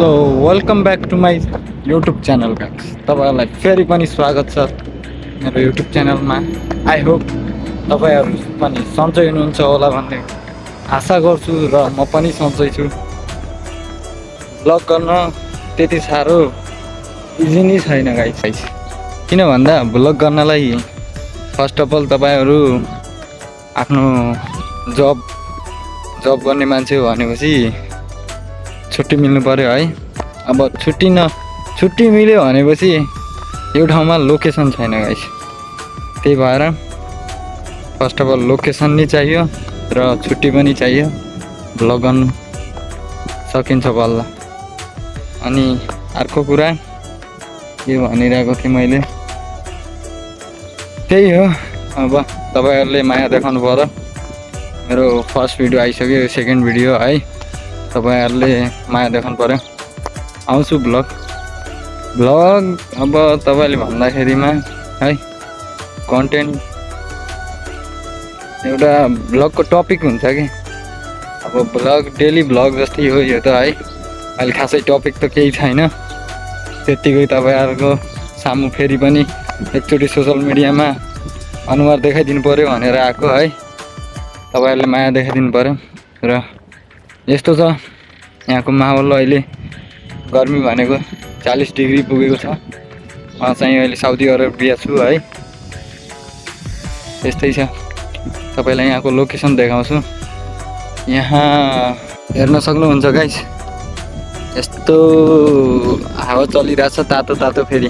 So welcome back to my YouTube channel guys. तपाईँहरूलाई फेरि पनि स्वागत छ मेरो युट्युब च्यानलमा। आई होप तपाईँहरू पनि सन्चै हुनुहुन्छ होला भन्ने आशा गर्छु र म पनि सन्चै छु। ब्लग गर्न त्यति साह्रो इजी नै छैन गाइस। किन भन्दा ब्लग गर्नलाई फर्स्ट अफ अल तपाईँहरू आफ्नो जब गर्ने मान्छे हो भनेपछि छुट्टी मिल्नु पऱ्यो है। अब छुट्टी मिल्यो भनेपछि यो ठाउँमा लोकेसन छैन गाइस। त्यही भएर फर्स्ट अफ अल लोकेसन नि चाहियो र छुट्टी पनि चाहियो, भ्लग गर्नु सकिन्छ बल्ल। अनि अर्को कुरा के भनिरहेको थिएँ मैले, त्यही हो। अब तपाईँहरूले माया देखाउनु पर्यो। मेरो फर्स्ट भिडियो आइसक्यो, सेकेन्ड भिडियो है। तपाईँहरूले माया देखाउनु पऱ्यो। आउँछु ब्लग अब तपाईँले भन्दाखेरिमा है कन्टेन्ट एउटा ब्लगको टपिक हुन्छ कि। अब ब्लग डेली ब्लग जस्तै हो यो त है। अहिले खासै टपिक त केही छैन, त्यत्तिकै तपाईँहरूको सामु फेरि पनि एकचोटि सोसियल मिडियामा अनुहार देखाइदिनु पऱ्यो भनेर आएको है। तपाईँहरूले माया देखाइदिनु पऱ्यो। र यस्तो छ यहाँको माहौल, अहिले गर्मी भनेको 40 डिग्री पुगेको छ। म चाहिँ अहिले साउदी अरेबिया छु है। त्यस्तै छ। तपाईँलाई यहाँको लोकेसन देखाउँछु। यहाँ हेर्न सक्नुहुन्छ गाइस, यस्तो हावा चलिरहेछ तातो तातो। फेरि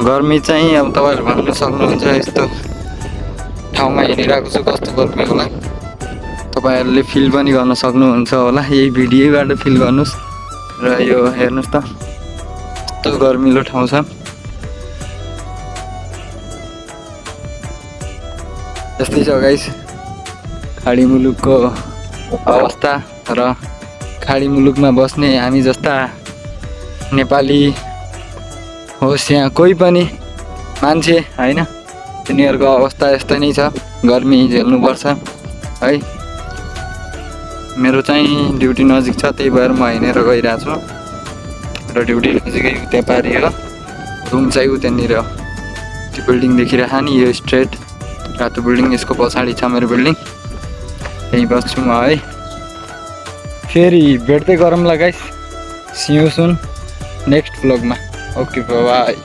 गर्मी चाहिँ अब तपाईँहरू भन्न सक्नुहुन्छ यस्तो ठाउँमा हिँडिरहेको छु कस्तो गर्मी होला। तपाईँहरूले फिल पनि गर्न सक्नुहुन्छ होला, यही भिडियोबाट फिल गर्नुहोस्। र यो हेर्नुहोस् त कस्तो गर्मिलो ठाउँ छ। त्यस्तै छ गाइस खाडी मुलुकको अवस्था। र खाडी मुलुकमा बस्ने हामी जस्ता नेपाली होस् यहाँ कोही पनि मान्छे होइन, तिनीहरूको अवस्था यस्तै नै छ। गर्मी झेल्नुपर्छ है। मेरो चाहिँ ड्युटी नजिक छ, त्यही भएर म हिँडेर गइरहेको छु। र ड्युटी नजिकै त्यहाँ पारि हो, रुम चाहिँ उतानिर हो। त्यो बिल्डिङ देखिरहेको नि, यो स्ट्रेट रातो बिल्डिङ, यसको पछाडि छ मेरो बिल्डिङ। त्यहीँ बस्छु म है। फेरि भेट्दै गरौँला guys. See you soon next भ्लगमा। Okay by.